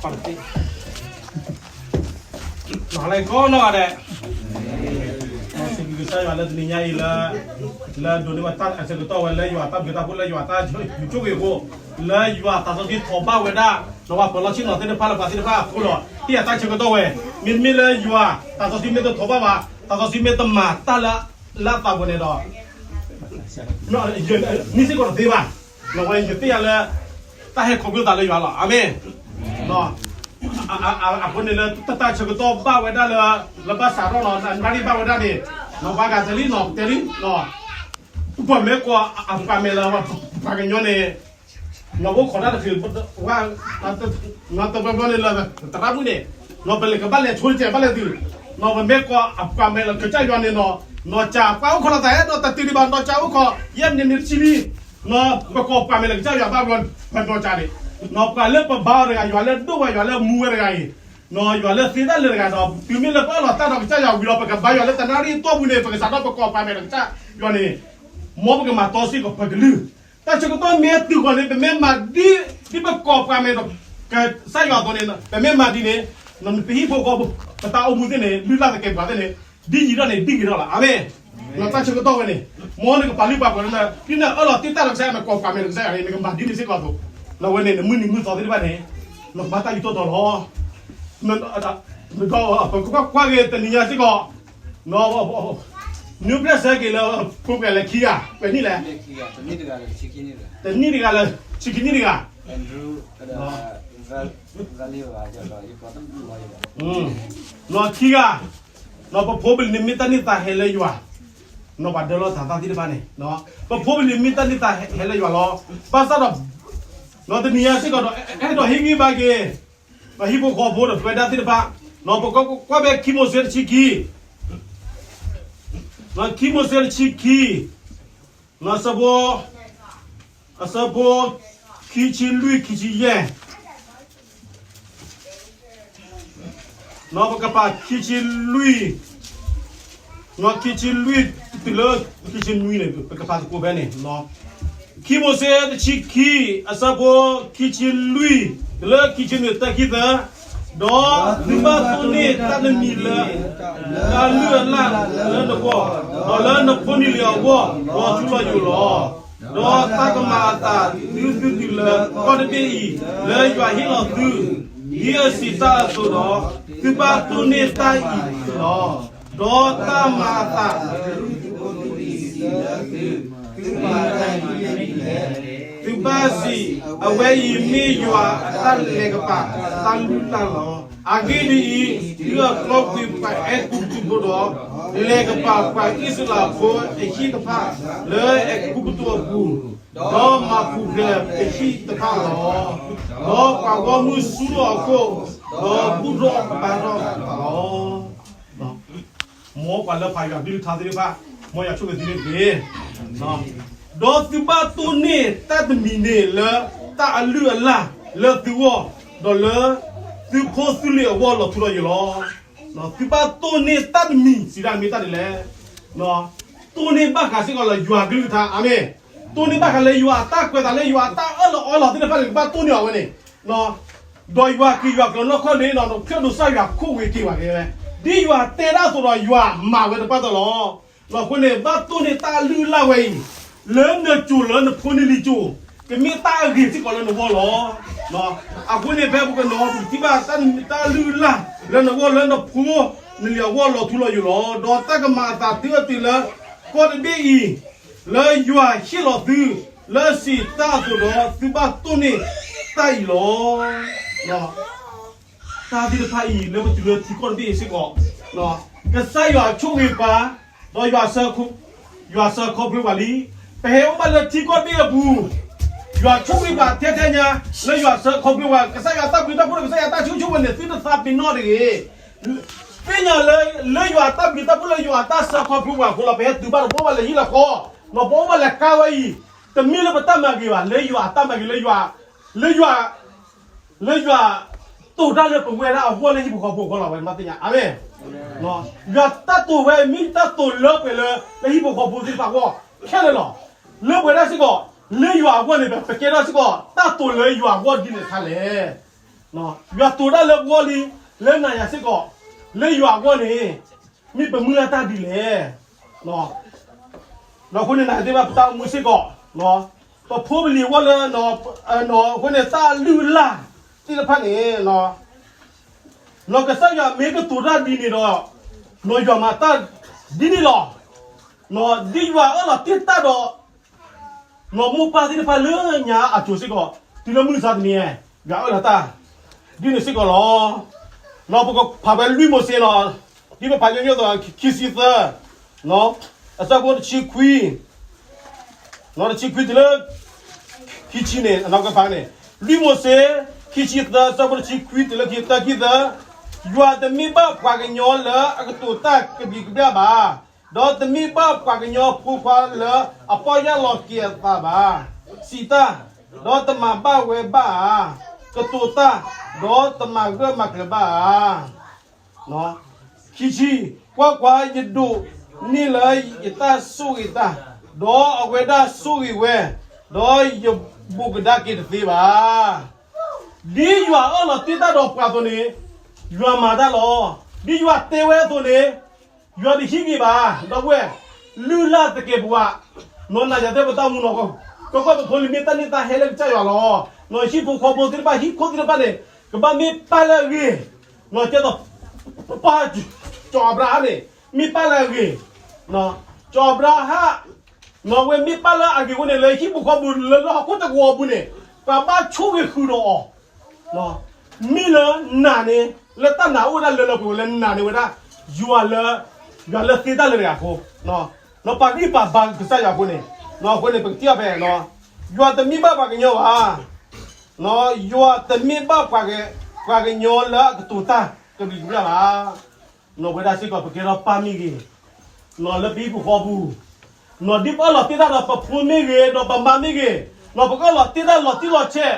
ပှၤတသ့ နီၢ်လၢကီနီၢ်ဂၤဒဲး, စံးဘျုးကစၢ်ယွၤလၢတနံၤညါအံၤလၢ လၢဒိးန့ၢ်ဘၣ်တၢ်အဆၢကတီၢ်ဝဲလၢယွၤတၢ်ဘျုးတၢ်ဖှိၣ်လၢယွၤတၢ်ဆိၣ်ဂ့ၤအဃိ, လၢယွၤသးစီဆှံထိးဘၣ်ဝဲဒၣ် ဒီးပှၤပၢၤလီၢ်ဆ့ၣ်နီၤသ့ၣ်တဖၣ်လၢပှၤသ့ၣ်တဖၣ်အဃိလီၤ. ဟ့ၣ်ယၤတၢ်ဆၢကတီၢ်ဝဲ, မ့မ့ၢ်လၢယွၤသးစီဆှံမ့ၢ်တထိးဘၣ်ဘၣ်, သးစီဆှံမ့ၢ်တမၤတၢ်လၢ လၢအသးပူၤန့ၣ်ဒီး နံၣ်စ့ၢ်ကီးတသ့ဘၣ်. ဒီးဝဲယသ့ၣ်ညါလၢ တၢ်ဟဲခီဖျိသးလၢယွၤလီၤ. အၤမ့ၣ်. အဃိန့ၣ်လၢတၢ်ဆၢကတီၢ်ဘၣ်ဝဲဒၣ်လၢ လၢဘၣ်စးထီၣ်နီၤ နၣ်ရံၣ်ဘၣ်ဝဲဒၣ်န့ၣ်, နီၤပှၤဂၤတဲလံနီၤ တဲလံ, ပှၤမ့ၢ်ကွၢ်အပှၤမဲာ်လၢပှၤကညီန့ၣ် နီၤအိၣ်ခိးတၢ်တချုး ဝဲ နီၤတဘျီဘျီန့ၣ်လၢ သရၣ်မုၣ်န့ၣ်, နီၤပလဲၤကဘၣ်လဲၤဆိတကဲးဘၣ်လဲၤတုၤ, နီၤပမ့ၢ်ကွၢ်အပှၤမဲာ်လၢကစၢ်ယွၤန့ၣ်နီၤ, နီၤစၢ်ပှၤအိၣ်ခိးလီၤသးအဲၣ်ဒိးတတုၤဒံးဘၣ် နီၤစၢ်အိၣ်ခိး ယဲၢ်မံးနံးတဆံလံ, နီၤပကွၢ်ပှၤမဲာ်လၢကစၢ်ယွၤဘၣ်ဘျီ ပနီၤစၢ်န့ၣ်, နီၤပှၤလၢပဘါအီၤတဂၤ ယွၤလၢဒိၣ်ဝဲ ယွၤလၢမူဝဲတဂၤအံၤ, နီၤယွၤလၢသ့တၢ်လၢာ်တဂၤဒီး တုၤမ့ၢ်လၢပအၢၣ်လီၤတၢ်ဒီးကစၢ်ယွၤဝံၤလီၤ ပကဘါယွၤလၢတနၣ်ရံၣ်အတီၢ်ပူၤန့ၣ် ပကစးထီၣ်ပကွၢ်ပှၤမဲာ်လၢကစၢ်ယွၤန့ၣ်, မ်ပကမၤတီစ့ၢ်ကီးပကလုၢ် တၢ်ဆၢကတီၢ်မ့ၢ်တုၤဃီၤန့ၣ် ပမ့ၢ်မၤဒ် ဒ်ပကွၢ်ပှၤမဲာ်ဒီး ကစၢ်ယွၤအသိးန့ၣ် ပမ့ၢ်မၤဒ်န့ၣ်, ပဟံၣ်ဖိဃီဖိ ပတၢ်အိၣ်မူသ့ၣ်န့ၣ် လုၢ်လၢ်သကဲးပှၤသ့ၣ်န့ၣ် ဒ်ယံၤထီၣ်န့ၣ် ဒ်ဂ့ၤထီၣ်လီၤ. အၤမ့ၣ်. နတၢ်ဆၢကတီၢ်ဝဲန့ၣ် မ်နကပာ်လုၢ်ပာ်ပှ့ၤလၢ ဒ်နအၢၣ်လီၤတ့ၢ်တၢ်ဒီးကစၢ်ယွၤ နကွၢ်ပှၤမဲာ်ဒီးကစၢ်ယွၤန့ၣ် နကမၤဒ်န့ၣ်စ့ၢ်ကီးအသိး, လၢဝဲန့ၣ် နမုၢ်နံၤမုၢ်သီသ့ၣ်တဖၣ်န့ၣ် နကဘၣ်တၢ်ယူးယီၣ်တီတီလီၤ. ပကကွၢ်က့ၤတနံၤညါစ့ၢ်ကီး နဖျဲၣ်ဆၢက့ၤလၢ ဖိပှဲၤလဲၤခံဂၤ ပှဲၤနံၣ်လဲၣ်, တနံၣ်တဂၤလၢ ဆံခံနံၣ်တဂၤ, နီၤခံဂၤ, နီၤပဖိပလံၤန့ၣ်မ့ၢ်တၢ်န့ၢ်သါဟဲလၢယွၤ, နီၤပှၤဒၢလီၤသးသၣ်သ့ၣ်တဖၣ်န့ၣ်, ပဖိပလံၤမ့ၢ်တၢ်န့ၢ်သါဟဲလၢယွၤလီၤ. ဘၣ်ဆၣ်ဒီး နီၤတနံၤညါစ့ၢ်ကီးဒီး အဲၣ်ဒိးဟ့ၣ်ဂံၢ်ဘါက့ၤ ပဟံၣ်ဖိဃီဖိဒီးပဝဲဒၣ်သ့ၣ်တဖၣ်, နီၤပကကွၢ်ဖဲခံမိၤၡ့တဆံခံ, နီၤခံမိၤၡ့တဆံခံ, နီၤဆၢဖိ အဆၢဖိ ခံဆံလွံၢ် ခံဆံယဲၢ်, နီၤပကပာ်ခံဆံလွံၢ်, နီၤခံဆံလွံၢ် တုၤလၢခံဆံနွံန့ၣ် ပကပာ်သကိးဖဲန့ၣ်, ခံမိၤၡ့တဆံခံ အဆၢဖိ ခံဆံလွံၢ် တုၤလၢခံဆံနွံသၢခံသၢ, ဒီးသုဘၣ်တိၢ်န့ၢ်တၢ်တမံၤလၢ တၢ်လုၢ်အလၢ်လၢနဂီၢ်, ဒီးလၢနဖိနံၤလံၤအဂီၢ် လီၤထူလီၤယိာ်လီၤ. ဒီးတၢ်ကမၤအသးသုသုတုၤလၢကီၢ်တဘ့ၣ်အံၤ လၢယွၤဟ့ၣ်လီၤသု ဒ်အစံးတၢ်အသိးဒီး, သုဘၣ်တိၢ်န့ၢ်တၢ်အံၤလီၤ. ဒီးတၢ်မၤအသး သုဘၣ်စံး, အဝဲအံၤမ့ၢ်ယွၤအတၢ်လဲၤကပၤ တၢ်လုၢ်လၢ်လီၤ. အဂ့ၢ်ဒ်အံၤ, သုအကျီကွံာ်ပှၤအဲၤကူပတူးဖိဒီး, လဲၤကပၤပှၤအံၣ်စရ့လးဖိအဟံၣ်တဖၣ် လၢအဲၤကူပတူးအပူၤ, ဒီးမၤပူၤဖျဲးပဟံၣ်တဖၣ်လီၤ. ဒီးပှၤဂီၢ်မုၢ်ဆူၣ်ထီၣ်အခိၣ်, ဒီးဘူၣ်ထီၣ်ဘါထီၣ်အသးလီၤ. မ်ပှၤလၢပာ်ယွၤကလုၢ်ကထါသ့ၣ်တဖၣ်, မ်ယွၤဆိၣ်ဂ့ၤသုန့ၣ်တက့ၢ်. ဒီးသုဘၣ်တိၢ်န့ၢ်တၢ်တမံၤန့ၣ်လၢတၢ်အလုၢ်အလၢ်လၢသုဂီၢ်, ဒီးလၢသုဖိသုလံၤအဂီၢ်လီၤထူလီၤယိာ်လီၤ. သုဘၣ်တိၢ်န့ၢ်တၢ်တမံၤ စံးတၢ်မ့ၢ်တၢ်ဒ်လဲၣ်. တိၢ်န့ၢ်ဘၣ်ဃးစ့ၢ်ကီးလၢယွၤကလုၢ်ကထါ, အၤမ့ၣ်. တိၢ်န့ၢ်ဘၣ်ဃးလၢယွၤအတၢ်ကွဲးသးလၢယွၤအတၢ်အၢၣ်လီၤအီလီၤသ့ၣ်တဖၣ်န့ၣ် ကဘၣ်တိၢ်န့ၢ်အီၤဝဲန့ၣ် ဒီးယွၤက့ၤယွၤကျၢၤနီၢ်ခီၣ်န့ၣ် ဒီးဖျၢၣ်ဒိးစၢ်ယွၤခိၣ်ဝ့ၤက့ၤဘၣ်က့ၤဝဲ, ဒ်ယွၤတဲဒၣ်အသိးဒီးယွၤမၤဝဲတပၣ်တၢၢ်လီၤ. အဃိန့ၣ် ဘၣ်တိၢ်န့ၢ်တၢ်အလုၢ်အလၢ်ဝဲအံၤ, လၢနကိၤလၢနဖိနံၤလံၤကိၤ, ကမ့ၢ်တၢ်အဂ့ၤစ့ၢ်ကီးလၢနဂီၢ်လီၤ. အဃိန့ၣ် ဖဲပကနီၤ ပကထံၣ်ဘၣ်တၢ်အလုၢ်အလၢ်လၢနဂီၢ်လၢနဖိနံၤလံၤအဂီၢ်လီၤထူလီၤယိာ်လီၤ. ဒီးတၢ်ကမၤအသးသုအတုၤလၢ ကီၢ်တဘ့ၣ်အံၤ လၢယွၤဟ့ၣ်လီၤသု လၢစံးတၢ်အသိးဒီး သုဘၣ်တိၢ်န့ၢ်တၢ်အံၤလီၤ. တၢ်သ့ၣ်တဖၣ်အံၤ လၢပတုၤလၢထံကီၢ်တဘ့ၣ်အံၤစ့ၢ်ကီး, ကစၢ်ယွၤဆိၣ်ဂ့ၤပှၤ, ဒီးယွၤစၢခီဖျိပှၤလံ. ပဟဲအိၣ်ဘၣ်လၢထံကီၢ်တဘ့ၣ်အပူၤ, ယွၤဆိၣ်ဂ့ၤပှၤထဲထဲညါ, လၢယွၤစၢခီဖျိပှၤ, ကစၢ်ယွၤတၢ်ဘျုးတၢ်ဖှိၣ်ဒီး ကစၢ်ယွၤတၢ်ဆိၣ်ဂ့ၤဆိၣ်ဝါန့ၣ် သုတသးပ့ၤနီၣ်တဂ့ၤ. သ့ၣ်ညါလၢ လၢယွၤတၢ်ဘျုးတၢ်ဖှိၣ်လၢယွၤတၢ်စၢခီဖျိပှၤအဃိလီၤ. ပဟဲတုၤဘၣ်ဒီး ပအိၣ်ဘၣ်လၢဟံၣ်လီၤဃီ, ဒီးပအိၣ်ဘၣ်လၢကါဝဲအံၤ, တမ့ၢ်လၢပတၢ်မၤဂ့ၤဘၣ်, လၢယွၤအတၢ်မၤဂ့ၤ, လၢယွၤ, လၢယွၤ, လၢယွၤတိာ်တၢ်လၢပဝဲဒၣ်အဂီၢ်လၢဟံၣ်ဖိဃီဖိအဂီၢ်လီၤ. ဝဲမၤသ့ၣ်ညါ, အၤမ့ၣ်. ယွၤတၢ်တိာ်ဝဲ မ့ၢ်တၢ်တိာ်လၢပှဲၤလၢ လၢဟံၣ်ဖိဃီဖိသ့ၣ်တဖၣ်အဂီၢ်ခဲလၢာ်လီၤ. လၢပှဲၤဒၣ်စ့ၢ်ကီး, လၢယွၤအဂီၢ်န့ၣ် ပကဲထီၣ်စ့ၢ်ကီး တၢ်တိာ်လၢယွၤအဂီၢ်ဒ်လဲၣ်တခါလဲၣ်. ယွၤတိၤတၢ်လၢပဂီၢ်လံ, လၢနၤယၤစ့ၢ်ကီး, လၢယွၤအဂီၢ်န့ၣ်, မ့ၢ်ပမုၢ်လၢ်တၢ်ဒ်လဲၣ်. ဒီးအဃိန့ၣ် နၤယၤသ့ၣ်တဖၣ်ပတၢ်အိၣ်မူစ့ၢ်ကီး, ပဖိပလံၤအဂီၢ်လၢ, အဃိန့ၣ် တၢ်လုၢ်လၢ်သ့ၣ်တဖၣ်န့ၣ်, နီၢ်ကစၢ်ယွၤမ့ၢ်ကတိၤတၢ်ဒ်န့ၣ်ဒီး, နီၢ်ယွၤမၤတၢ်ဒ်န့ၣ်လီၤ. ဒ်ယွၤအၢၣ်လီၤတ့ၢ်တၢ်ဒီး နီၢ်မိၢ်ပၢ်သ့ၣ်တဖၣ်လၢညါအစိၤစ့ၢ်ကီး, တုၤလၢမုၢ်မဆါတနံၤ, ယွၤအၢၣ်လီၤတၢ် ဒ်န့ၣ်စ့ၢ်ကီးလီၤ. နီၢ်ပကဖးဝဲလွံၢ်မိၤၡ့နီၢ်, ဒ်ပဖးညီညီသိး ခံဆံသၢ, အဆၢဖိတဆံခွံ, နီၢ်တဆံခွံတုၤလၢ ခံဆံန့ၣ်, နီၢ်ကဖးန့ၣ်, လွံၢ်မိၤၡ့ ခံဆံသၢ အဆၢဖိတဆံခွံတုၤလၢခံသၢ ခံသၢ, ယွၤတမ့ၢ်ဘၣ်ပှၤကညီလၢအကတိၤတၢ်ကဘျံးကဘျၣ်ဘၣ် ဒီးတမ့ၢ်ဘၣ်ပှၤကညီဖိခွါလၢအပီၢ်ယၢ်လီၤက့ၤအသးဘၣ်. စံးတၢ်, ဒီးတမၤဘၣ်ဝဲဘၣ်ဧါ. ကတိၤတၢ်, ဒီးတမၤဂၢၢ်မၤကျၢၤဘၣ်ဧါ. ခံဆံ, ကွၢ်ကွၢ်, ယဒိးန့ၢ်လၢယတၢ်ဆိၣ်ဂ့ၤတၢ်, ဒီးအဝဲဒၣ်ဆိၣ်ဂ့ၤဝဲ, ဒီးယဘူးကဒါက့ၤတသ့ဘၣ်. ဒ်ယွၤအၢၣ်လီၤတ့ၢ်တၢ်ဒီးပှၤအသိးန့ၣ်, ယွၤမၤတၢ်လီၤ. ဒ်ယွၤတဲဝဲအသိးန့ၣ်, ယွၤတဟံးက့ၤဘၣ်. ဒီပုၢ်ဝဲၢ်, လုၢ်လၢ်သကဲးပဝး, နီၢ်နၤယၤသ့ၣ်ပတၢ်အိၣ်မူနီၢ်, ကကွၢ်ပဖိလံၤမ့ၢ်တၢ်န့ၢ်သါဟဲလၢကစၢ်ယွၤလီၤ. နီၢ်ဟံၣ်ဖိဃီဖိသ့ၣ်တဖၣ် ဟံၣ်ခိၣ်သ့ၣ်တဖၣ်န့ၣ်, ကဘၣ်မ့ၢ်ပၢ်လၢအဂ့ၤ, နီၢ်ကဲသိး ပၢ်, စီၤအၤဘြၤဟၣ်န့ၣ်, မ့ၢ်ပၢ်လၢအဂ့ၤ, စီၤအၤဘြၤဟၣ်, နီၢ်ဝဲမ့ၢ်ပၢ်လၢအဂ့ၤအဃိန့ၣ် လၢဟံၣ်ပူၤဃီပူၤလၢလၢဟီၣ်ခိၣ်တကဝီၤပူၤန့ၣ်, ပှၤဘၣ်ဆိၣ်ဂ့ၤဃုာ်ဒီးအီၤ မ့ၢ်လၢနၤန့ၣ်, လၢတၢ်နာ်အိၣ်ဝဲဒၣ်လၢလၢပှဲၤပှဲၤလၢနၤန့ၣ်ဝဲဒၣ်, ယွၤလၢ, ယွၤလၢသ့တၢ်လၢတဂၤအဃိ, နီၢ်ပာ်ဂံၢ်ပာ်ဘါကစၢ်ယွၤအဃိန့ၣ်, နီၢ်အဃိန့ၣ် ပကထံၣ်အီၤဖဲ, ယွၤတမ့ၢ်ဘၣ်ပှၤကညီဘၣ်, ယွၤတမ့ၢ်ဘၣ်ပှၤ, ပှၤကညီလၢအကတိၤတၢ်ကဘျံးကဘျၣ်ဘၣ်. နီၢ်ဝဲဒၣ်စ့ၢ်ကီး ပကဲထီၣ်ပၢ်မ့ၢ်ဂ့ၤ, နီၢ်လၢပဟံၣ်ပူၤဃီပူၤ, နီၢ်ဒ်ပအၢၣ်လီၤတ့ၢ်တၢ်ဒီးပဖိမ့ၢ်ဂ့ၤ, ဒီးပမါမ့ၢ်ဂ့ၤ, နီၢ်ပကအၢၣ်လီၤတ့ၢ်တၢ်လီၤတံၢ်လီၤဆဲး,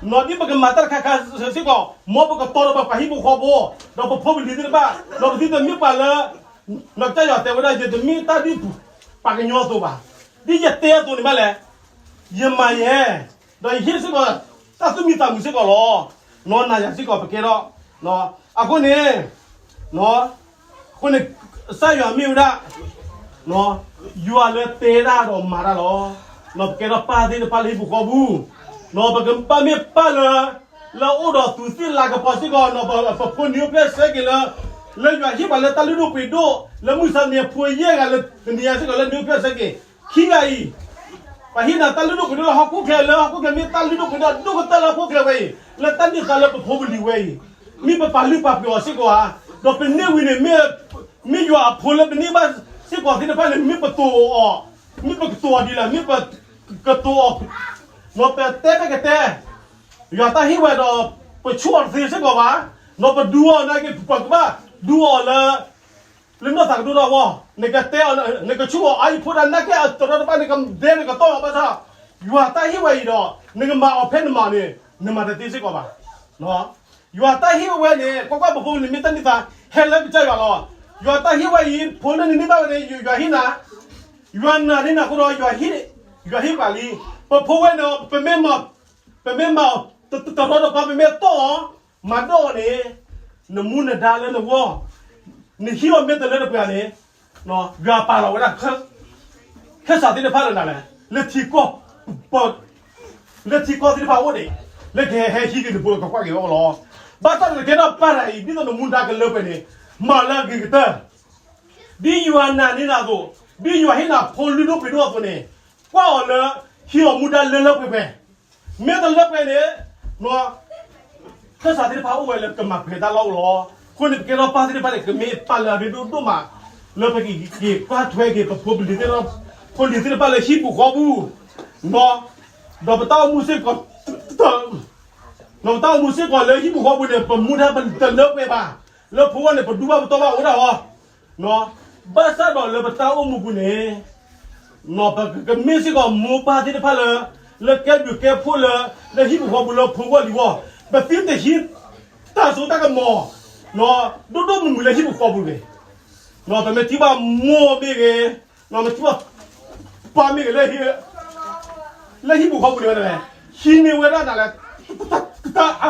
နီၢ်ဒ်ပကမၤတၢ်တခါခါစ့ၢ်ကီး, မ်ပကတီဒီးပပှၤဟံၣ်ပူၤဃီဖိ, ဒီးပဖိပလံၤသ့ၣ်တဖၣ်, ဒီးပသုတမ့ၢ်ပှၤလၢ, နီၢ်ကစၢ်ယွၤတဲဝဲဒၣ် ယတမ့ၢ်တၢ်ဒ်ပှၤကညီအသိးဘၣ်, ဒ်ယတဲအသိးန့ၣ်ဘၣ်လဲၣ်, ယမၤယဲ, ဒီးယဟ့ၣ်စ့ၢ်ကီး, တၢ်သူၣ်မံသးမုာ်စ့ၢ်ကီးလီၤ. နီၢ်နၤယၤစ့ၢ်ကီး ပကဲထီၣ်, အဃိန့ၣ်, အဃိန့ၣ်, ကစၢ်ယွၤမ့ၢ်ဝဲဒၣ်, ယွၤလၢတဲတၢ်ဒီးမၤတၢ်လီၤ. နီၢ်ပကဲထီၣ်ပၢ်သ့ၣ်တဖၣ်လၢဟံၣ်ပူၤဃီပူၤ, နီၢ်ပကဘၣ်မ့ၢ်ပၢ်လၢ, လၢအိၣ်ဒီးသူးသ့ၣ်လၤကပီၤစ့ၢ်ကီး, နီၢ်ပဖိနံၤအိၣ်ဖျဲၣ်ဆၢက့ၤလၢ, လၢယွၤဟ့ၣ်ပှၤလၢတၢ်လုၢ်ဒိၣ်ပှ့ၤဒိၣ်, လၢမုၢ်ဆါတနံၤအဖိယဲၢ်ဂၤလၢတနံၤညါစ့ၢ်ကီးလၢနံၤအိၣ်ဖျဲၣ်ဆၢက့ၤ, ခံဂၤအံၤ ပှၤဟ့ၣ်နၤတၢ်လုၢ်ဒိၣ်ပှ့ၤဒိၣ်လၢဟီၣ်ခိၣ်ချၢ, လၢဟီၣ်ခိၣ်ချၢမ့ၢ်တၢ်လုၢ်ဒိၣ်ပှ့ၤဒိၣ်ဒိၣ်ကတၢၢ်လၢဟီၣ်ခိၣ်ချၢဝဲအံၤ, လၢတၢ်န့ၢ်သါလၢပဖိပလံၤဝဲအံၤ, မ့ၢ်ပပာ်လုၢ်ပာ်ပှ့ၤအီၤစ့ၢ်ကီးဧါ, ဒီးပန့ၢ်ဝံၤန့ၣ်, မ့ၢ်ယွၤအဖိလၢပန့ၢ်ဘၣ်စ့ၢ်ကီးသ့ၣ်တဖၣ်န့ၣ် မ့ၢ်ပတိၤအီၤ, မ့ၢ်ပကတိၤအီၤဒ်လဲၣ်, မ့ၢ်ပကတိၤအီၤ, နီၢ်ပတဲဖဲကတဲ, ယွၤတၢ်ဟ့ၣ်ဝဲဒီး, ပဆူၣ်အီၤတသ့စ့ၢ်ကီးဘၣ်, နီၢ်ပဒူအီၤနာ်က့ၤ ပကဘၣ်ဒူအီၤလၢ လၢနီၢ်သးကဒိၣ်ထီၣ်အဂီၢ်, နကတဲအီၤ, နကဆူၣ်အီၤအါယံၤဖိဒၣ်နာ်က့ၤအတရီတပါ နကဒဲနကတီၢ်အီၤဘၣ်ဆၣ်, ယွၤတၢ်ဟ့ၣ်ဝဲအံၤဒီး, နကမၤအီၤဖဲနမၤန့ၣ်, နမၤတသ့စ့ၢ်ကီးဘၣ်. ယွၤတၢ်ဟ့ၣ်ဝဲန့ၣ် ကွၢ်ကွၢ်ပဖိပလံၤမ့ၢ်တၢ်န့ၢ်သါ, ဟဲလၢကစၢ်ယွၤလီၤ. ယွၤတၢ်ဟ့ၣ်ဝဲအံၤ ဖိလၢနန့ၢ်ဘၣ်ဝဲန့ၣ် ယွၤဟ့ၣ်နၤ, ယွၤနာ်န့ၢ်နၤအဃိဒီး ယွၤဟ့ၣ်ပှၤလံ. ပဖိဝဲန့ၣ်, ပမ့ၢ်မၤ, ပမ့ၢ်မၤအီၤ, တရီတပါ ပမ့ၢ်တီၢ်အီၤ, မၤဒိၣ်အီၤန့ၣ်, နမူနဒါလၢနဂီၢ်, နဟံးအီၤမ့ၢ်တလၢတပှဲၤန့ၣ်, ယွၤပာ်လီၤဝဲဒၣ်, ခၢၣ်စးသ့ၣ်တဖၣ်လၢနၤလဲၣ်, လၢထံကီၢ်, လၢထံကီၢ်သ့ၣ်တဖၣ်အအိၣ်န့ၣ်, လၢကဟဲဟဲဟံးက့ၤနဖိကကွၢ်က့ၤဝဲအီၤလီၤ. ဘၣ်ဆၣ်နကဲထီၣ်ပၢ်တဂၤအံၤ ဒ်သိးနမူဒါကလၢပှဲၤန့ၣ်, မၤလၢအဂ့ၤကတၢၢ် ဒ်ယွၤနာ်န့ၢ်နၤအသိး, ဒ်ယွၤဟ့ၣ်နၤဖိလုၢ်ဒိၣ်ပှ့ၤဒိၣ်အသိးန့ၣ်, ကွၢ်အီၤလၢ, ဟံးအီၤမူဒါလၢလၢပှဲၤပှဲၤ, မ့ၢ်တလၢပှဲၤန့ၣ်, ခၢၣ်စးသ့ၣ်တဖၣ်အိၣ်ဝဲလၢကမၤပှဲၤတၢ်လၢအအိၣ်လီၤ. အဃိန့ၣ် ပကဲထီၣ်ပၢ်သ့ၣ်တဖၣ်န့ၣ် ကမ့ၢ်ပၢ်လၢအရ့ဒိၣ်ဒိၣ်မး, လၢပကက့ၤကွၢ်ထွဲက့ၤပဖိပလံၤသ့ၣ်တဖၣ်, ဖိလံၤသ့ၣ်တဖၣ်လၢဟံၣ်ပူၤဃီပူၤ, ဒီးပတၢ်အိၣ်မူစ့ၢ်ကီး ပတၢ်အိၣ်မူစ့ၢ်ကီးလၢဟံၣ်ပူၤဃီပူၤန့ၣ် ပမူဒါပတလၢပှဲၤဘၣ်, လၢဖိဂီၢ်န့ၣ် ပဒူဘၣ်ပတီၢ်ဘၣ်အိၣ်ဒၣ်အီၤ, ဘၣ်ဆၣ်ဒီးလၢပတၢ်အိၣ်မူပူၤန့ၣ်, ပကမ့ၢ်စ့ၢ်ကီးမိၢ်ပၢ်သ့ၣ်တဖၣ်လၢ, လၢကဲဘျုးကဲဖှိၣ်လၢ, လၢဟံၣ်ပူၤဃီပူၤလၢဖိဂီၢ်လံၤဂီၢ်, ပသုတဟံးတၢ်စိတၢ်ကမီၤ, ဒိၣ်ဒိၣ်မုၢ်မုၢ်လၢဟံၣ်ပူၤဃီပူၤတဂ့ၤ, ပမ့ၢ်ထံၣ်ဘၣ်မိၢ်မ့ၢ်ဂ့ၤ, မ့ၢ်ထံၣ်ဘၣ်ပၢ်မ့ၢ်ဂ့ၤလၢ လၢဟံၣ်ပူၤဃီပူၤန့ၣ်ဝဲဒၣ်လဲၣ်, ဟံးန့ၢ်ဝဲဒၣ်နၤလၢ, တၢ်အါ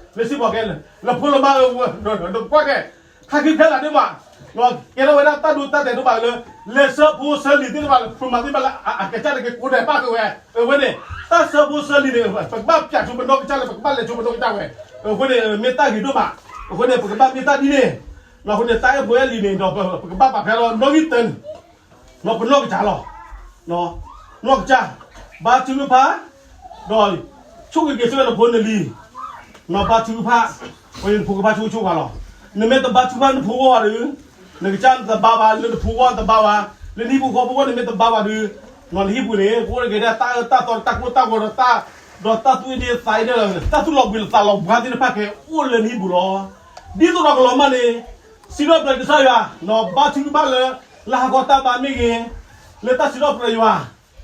လၢစံၣ်ပီၣ်ကဲ လၢဖိလၢမါ ဒီးကွၢ်ကဲ ခါခံဖဲလၢဒိၣ်မး ကဲထီၣ်ဝဲဒၣ်တၢ်ဒိတၢ်တဲာ်ဒိၣ်မးလၢ လဲၤဆှၢဖိဆှၢလံၤသ့ၣ်တဖၣ်လၢ ဖိမၤသ့ၣ်တဖၣ်လၢအကစၢ်တက့ၤကိးဒဲးပၣ်က့ၤဝဲ အဝဲန့ၣ် တၢ်ဆှၢဖိဆှၢလံၤန့ၣ် ပကဘၣ်ပၠးဆိပနီၢ်ကစၢ်လၢ ပကဘၣ်လဲၤဆိပနီၢ်ကစၢ်ဝဲ အဃိန့ၣ် မ့ၢ်တၢ်ဂ့ၤဒိၣ်မး အဃိန့ၣ် ပကဘၣ်မ့ၢ်တၢ်ဒ်န့ၣ် အဃိန့ၣ် တၢ်အဲၣ်ဖိအဲၣ်လံၤန့ၣ်ဒီး ပကဘၣ်ပာ်ဖျါလီၤ နီၣ်ဂံၢ်တၢန့ၣ် နီၢ်ပနီၢ်ကစၢ်လီၤ နီၢ်ကစၢ် ဘါထုကဖၣ် ဒီး ဆိၣ်ဂ့ၤက့ၤဆၢဝဲနဖိနလံၤ နီၢ်ဘါထုကဖၣ် ဝဲန့ၣ်နဖိကဘါထုကဖၣ်ဆိၣ်ဂ့ၤလီၤ နမ့ၢ်တဘါထုကဖၣ်နဖိဂီၢ်ဘၣ်ဒီး နကစၢ်နတဘါဘၣ် လၢနဖိဂီၢ်တဘါဘၣ် လၢနဟံၣ်ဖိဃီဖိဂီၢ်နမ့ၢ်တဘါဘၣ်ဒီး နီၢ်နဟံၣ်ပူၤန့ၣ် ကအိၣ်တ့ၢ်က့ၤဒၣ်တၢ်အၢတၢ်သီတၢ်ကိၢ်တၢ်ဂီၤဒီးတၢ် ဒီးတၢ်သူၣ်အ့န့သးအ့ဒီး တၢ်သူၣ်လီၤဘှံးလီၤသးလီၤဘှါသ့ၣ်တဖၣ်ကဲအိၣ်လၢနဟံၣ်ပူၤလီၤ ဒ်သိးဒီးကလီၤမၢ်န့ၣ် စံးထီၣ်ပတြၢၤကစၢ်ယွၤ နီၢ်ဘါထုကဖၣ်လၢ လၢဟးဂီၤတၢ်ဘါမ့ၢ်ဂ့ၤ လၢတၢ်စံးထီၣ်ပတြၢၤယွၤ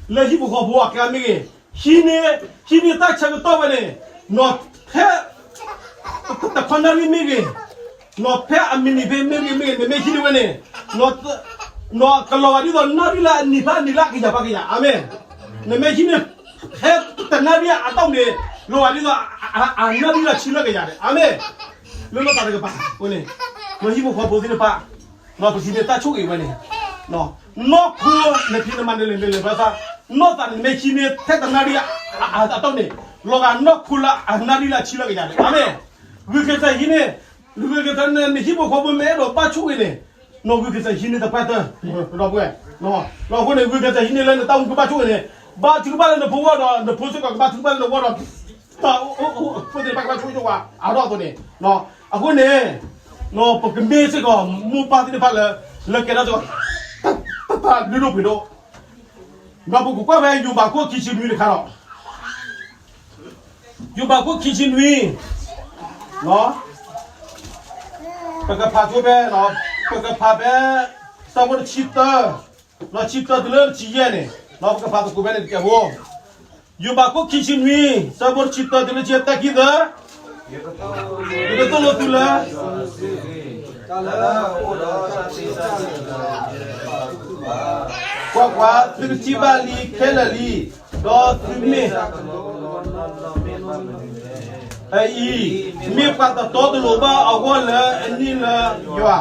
လၢဟံၣ်ဖိဃီဖိအကျါမ့ၢ်ဂ့ၤ ဟံးန့ၢ် ဟံးန့ၢ်တၢ်ဆၢကတီၢ်ဝဲန့ၣ် နီၢ်ဖဲ တခီနၣ်ရံၣ်မ့ၢ်ဂ့ၤ နီၢ်ဖဲအမံးနံးဖဲမ့ၢ်ဂ့ၤမ့ၢ်ဂ့ၤ နမ့ၢ်ဟံးန့ၢ်ဝဲန့ၣ် နီၢ်ကလီၤဂာ်ဒ်သိးနၣ်ရံၣ်လၢအနံၤဖးအနံၤလၢအကယၤဖးကယၤ အၤမ့ၣ် နမ့ၢ်ဟံးန့ၢ် ဖဲတနၣ်ရံၣ်အတီၢ်န့ၣ် လီၤဂာ်ဒ်သိး အနၣ်ရံၣ်လၢဆံလၢကယၤန့ၣ် အၤမ့ၣ် လၢလီၤတၢ်တကပၤ အဃိန့ၣ် နီၢ်ဟံၣ်ဖိဃီဖိသ့ၣ်တဖၣ် ပကဟံးန့ၢ်တၢ်ဆိၣ်ဂ့ၤဝဲန့ၣ်, နီၢ်ခိ နဖံးနမၤနလဲၤနလဲၤဘၣ်ဆၣ်, နီၢ်သးန့ၣ်မ့ၢ်ဟံးန့ၢ်ထဲတနၣ်ရံၣ်အတီၢ်န့ၣ်, လီၤဂာ်နီၢ်ခိလၢအနၣ်ရံၣ်လၢအဆံလၢကယၤန့ၣ်, အၤမ့ၣ်, ဂုာ်က့ၤစၢ်ဟံးန့ၢ်, ဂုာ်က့ၤစၢ်န့ၣ် နဟံၣ်ဖိဃီဖိမ့ၢ်အဲၣ်ဒိးဘၣ်ဆိၣ်ဂ့ၤန့ၣ်, နီၢ်ဂုာ်က့ၤစၢ်ဟံးန့ၢ်တပှၢ်တၢၢ်, ဒီပုၢ်ဝဲၢ်, အဃိန့ၣ် ဂုာ်က့ၤစၢ်ဟံးန့ၢ်လၢနတၢ်အိၣ်မူကဘၣ်ဆိၣ်ဂ့ၤန့ၣ်, ဘါထုကဖၣ်လၢနဖိဂီၢ်ဒီး နဖိစ့ၢ်ကီးကဘါထုကဖၣ်လၢနဂီၢ်ဒီး တၢ်အိၣ်အိၣ်အိၣ်ဖိသ့ၣ်တဖၣ်ကဘၣ်ဆိၣ်ဂ့ၤဆိၣ်ဝါအါထီၣ်အသိးန့ၣ်, အဃိန့ၣ်, ပကမ့ၢ်စ့ၢ်ကီး မိၢ်ပၢ်သ့ၣ်တဖၣ်လၢ လၢကဲထီၣ်စ့ၢ်ကီး တၢ်လုၢ်ဒိၣ်ပှ့ၤဒိၣ်, ဒီးပကကွၢ်ဖဲယိၤဘးခိၣ်ခံဆံနွံတခါဒီး, ယိၤဘးခိၣ်ခံဆံနွံ ပကဖးဆိဖဲ, ပကဖးဖဲ ဆၢဖိတဆံတၢ, ဒီးဆံတၢတုၤလၢတဆံယဲၢ်န့ၣ်, ဒီးပကဖးသကိးဖဲန့ၣ်တကဲးဖိ, ယိၤဘးခိၣ်ခံဆံနွံ ဆၢဖိတဆံတၢတုၤလၢတဆံယဲၢ် တၢ်ခံသၢ, ယကသိၣ်လိသုလၢ ကွၢ်ကွၢ်, သုကထံၣ်ဘၣ်လံခဲလၢာ်လံ, ဒီးသုမ့ၢ် အအံၤ, မ့ၢ်ပှၤတတီတလိၤဘၣ်အဂီၢ်လၢအန့ၢ်လၢယွၤ,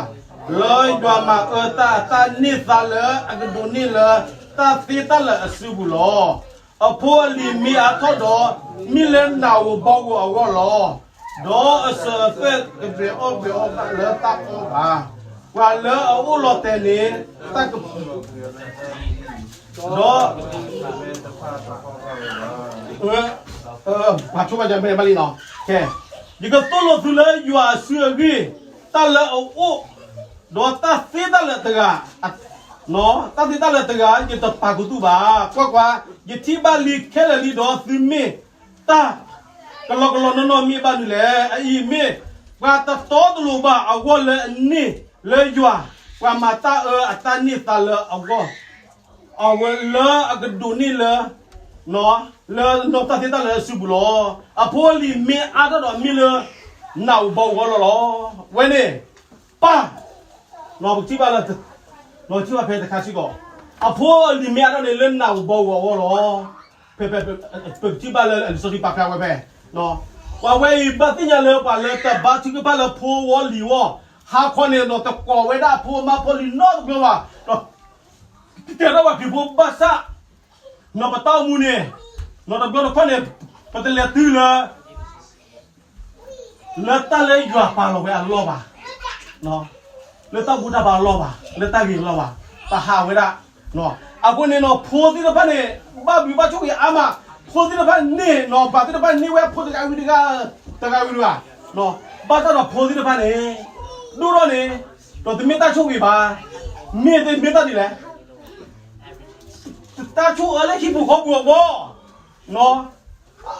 လၢယွၤမၤအၢတၢ်အတၢ်န့ၢ်သါလၢအကဒိးန့ၢ်လၢတၢ်သ့တၢ်လၢာ်အစုပူၤလီၤ. အဖိအလံၤမ့ၢ်အါထီၣ်ဒီး, မ့ၢ်လၢနးဧိၤဘီဧိၤအဂီၢ်လီၤ. ဒီးအစၢၤအသွဲၣ်ကဘဲးအီၣ်ဘဲးအီဘၣ်လၢတၢ်အီဘၣ်. ပှၤလၢအအိၣ်လီၤတဲာ်န့ၣ်, တၢ်က ဒီး ပှၤဆိဘၣ်ယၤမ့ၢ်ဘၣ်လံနီၤ, ယကသိၣ်လိသုလၢယွၤအစုအဂ့ၢ်, တၢ်လၢအအိၣ်, ဒီးတၢ်သ့တၢ်လၢာ်တဂၤ, တၢ်သ့တၢ်လၢာ်တဂၤ ယတပာ်ကသူၣ်ဘၣ်. ကွၢ်ကွၢ်, ယထံၣ်ဘၣ်လံခဲလၢာ်လံ, ဒီးသုမ့ၢ်တၢ် ကလီကလီနီၢ်နီၢ်မ့ၢ်ဘၣ်နုၤလဲၣ်. အအံၤမ့ၢ်ပှၤတတီတလိၤဘၣ်အဂီၢ်လၢအန့ၢ်လၢယွၤ, ပှၤမၤတၢ်အၢအတၢ်န့ၢ်သါလၢအဂီၢ်, အဝဲလၢအကဒိးန့ၢ်လၢ လၢနီၢ်တၢ်သ့တၢ်လၢာ်အစုပူၤလီၤ. အဖိအလံၤမ့ၢ်အါထီၣ်ဒီးမ့ၢ်လၢ နးဧိၤဘီဧိၤအဂီၢ်လီၤ. ဝဲန့ၣ် ပၢ်, ပထံၣ်ဘၣ်လၢ, ပထံၣ်ဘၣ်ဖဲတခါစ့ၢ်ကီး, အဖိအလံၤမ့ၢ်အါထီၣ်န့ၣ်လၢနးဧိၤဘီဧိၤအဂီၢ်လီၤ. ဖဲ ပထံၣ်ဘၣ်လၢလံာ်စီဆှံပာ်ဖျါဝဲဖဲ ပှၤဝဲအံၤဘၣ်သ့ၣ်ညါလၢပှၤလၢတဘါထုကဖၣ်လၢဖိဝီလံၤဝီ, ဟါခီန့ၣ် နီၢ်တကိးဝဲဒၣ်အဖိအမါဖိလံၤနီတဘျီဘၣ်, ဒီး ကဲထီၣ်ပှၤခရံာ်ဖိဘၣ်ဆၣ်, နီၢ်ပတၢ်အိၣ်မူန့ၣ်, နီၢ်တဘျီတခီၣ်န့ၣ်, ပတလဲၤတုၤလၢ လၢတၢ်လၢယွၤပာ်လီၤဝဲအလီၢ်ဘၣ်, လၢတၢ်ဘူၣ်တၢ်ဘါအလီၢ်ဘၣ်, လၢတၢ်ဂ့ၤအလီၢ်ဘၣ်, ပဟးဝဲဒၣ်. အဃိန့ၣ်နီၤ ဖိသ့ၣ်တဖၣ်န့ၣ် ဘၣ်ဘျုးဘၣ်ဆိၣ်ဂ့ၤအါမး, ဖိသ့ၣ်တဖၣ်န့ၣ်နီၤ ပှၤသ့ၣ်တဖၣ်န့ၢ်ဝဲဖိတဂၤဝံၤတဂၤ, တဂၤဝံၤတဂၤ, ဘၣ်ဆၣ်ဒီးဖိသ့ၣ်တဖၣ်န့ၣ် ဒိၣ်ထီၣ်န့ၣ်, ဒီးတမ့ၢ်တၢ်ဆိၣ်ဂ့ၤဘၣ်, မ့ၢ်တမ့ၢ်တၢ်ဒ်လဲၣ် တၢ်ဆိၣ်အၢလၢဟံၣ်ပူၤဃီပူၤအဂီၢ်,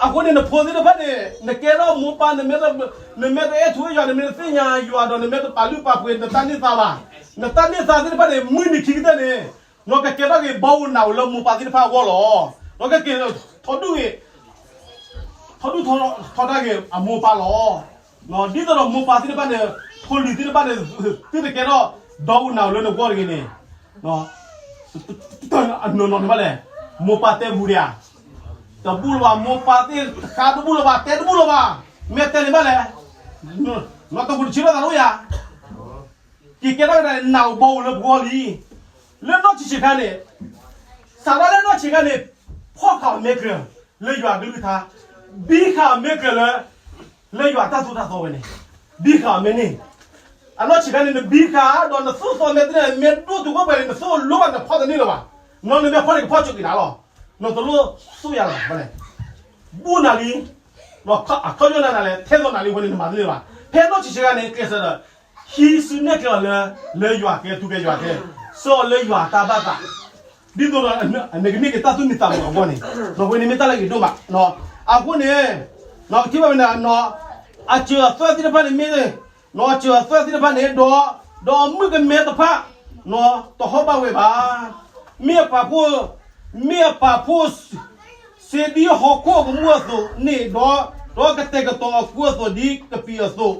အဃိန့ၣ် နဖိသ့ၣ်တဖၣ်န့ၣ် နကဲထီၣ်မိၢ်ပၢ်, နမ့ၢ်တအဲၣ်ထူအဲၣ်ယွၤ, နမ့ၢ်တသ့ၣ်ညါယွၤဒီး နမ့ၢ်တပာ်လုၢ်ပာ်ပှ့ၤနတၢ်န့ၢ်သါဘၣ်, နတၢ်န့ၢ်သါသ့ၣ်တဖၣ်န့ၣ် မုၢ်နံၤခံကတၢၢ်န့ၣ်, နကကဲထီၣ်က့ၤဘီဧိၤနးဧိၤလၢမိၢ်ပၢ်သ့ၣ်တဖၣ်အဂီၢ်လီၤ. နကက့ၤထီၣ်ဒူၣ်ဂ့ၤ ထီဒူၣ်ထီထီၣ်တၢ်ဂ့ၤအမိၢ်ပၢ်လီၤ. ဒ်သိးဒီးမိၢ်ပၢ်သ့ၣ်တဖၣ်န့ၣ်, ဖိလံၤသ့ၣ်တဖၣ်န့ၣ်, သုတကဲထီၣ်ဒီးဧိၤနးဧိၤလၢနဂီၢ်တဂ့ၤန့ၣ်, တနီၤနီၤန့ၣ်ဘၣ်လဲၣ်, မိၢ်ပၢ်တဲဘူးဒံးဧါ, တဘူးလၢၤဘၣ်, မိၢ်ပၢ်သ့ၣ်တခါတဘူးလၢၤဘၣ်, တဲတဘူးလၢၤဘၣ်, မ့ၢ်တဲန့ၣ်ဘၣ်လဲၣ်, နီၢ်တဘူးတဆံဘၣ်သးလီၤယၤ ကကဲထီၣ်ကဒါနးဧိၤဘီဧိၤလၢပဂီၢ်လံ. လၢနီၢ်ဆံးဆံးခါန့ၣ်, စးထီၣ်လၢနီၢ်ဆံးခါန့ၣ်, ဖီၣ်ဃာ်အီၤမ့ၢ်ကျၢၤ, လၢယွၤအကလုၢ်ကထါ, ဘံဃာ်အီၤမ့ၢ်ကျၢၤလၢ, လၢယွၤအတၢ်သိၣ်တၢ်သီဝဲန့ၣ်, ဘံဃာ်အီၤမ့ၢ်န့ၣ်, အနီၢ်ဆံးခါန့ၣ် နဘံဃာ်ဒီးနသိၣ်သီမ့ၢ်တန့ၢ် မ့ၢ်ဒိၣ်တုၤအိၣ်ပှဲၤန့ၣ် နသိၣ်လိဘၣ်နဖီၣ်တန့ၢ်လၢၤဘၣ်, နီၢ်နမ့ၢ်ဖီၣ်န့ၣ် ကဖီၣ်ဆိးက့ၤနၤလီၤ, နတလိၣ်သိၣ်ယၤလၢၤဘၣ်လဲၣ် ဘူးနၤလံ, အခီပညီနၤလဲၣ် ထဲသိးနၤလံအဃိန့ၣ် နမၤတန့ၢ်ဘၣ်. ဖဲနီၢ်ဆံးဆံးခါန့ၣ် ကျဲးစၢးဒီး ဟံးစုနဲၣ်ကျဲအီၤလၢ, လၢယွၤကဲထူကဲယွၤကဲ, ဆှၢအီၤလၢယွၤအတၢ်ဘၣ်သး, ဒ်သိးဒီး, နကန့ၢ်က့ၤတၢ်သူၣ်မံသးမုာ်အဂီၢ်န့ၣ်, အဃိန့ၣ်မ့ၢ်တၢ်လၢအဂ့ၤဒိၣ်မး, အဃိန့ၣ်, ပထံၣ်ဘၣ်ဝဲန့ၣ်, အစၢၤအသွဲၣ်သ့ၣ်တဖၣ်န့ၣ်မ့ၢ်, အစၢၤအသွဲၣ်သ့ၣ်တဖၣ်န့ၣ်ဒီး, ဒီးမုၣ်ကမဲတဖၣ်, တဟီၣ်ဘၣ်ဝဲဘၣ်. မ့ၢ်အပာ်ဖှိၣ်, မ့ၢ်အပာ်ဖှိၣ်, စ့ဒ်ဟီၣ်ခိၣ်အကမူၣ်အသိးန့ၣ်ဒီး, ဒီးကတဲာ်ကတီၤအကူအသိးဒ်ကပံာ်အသိး,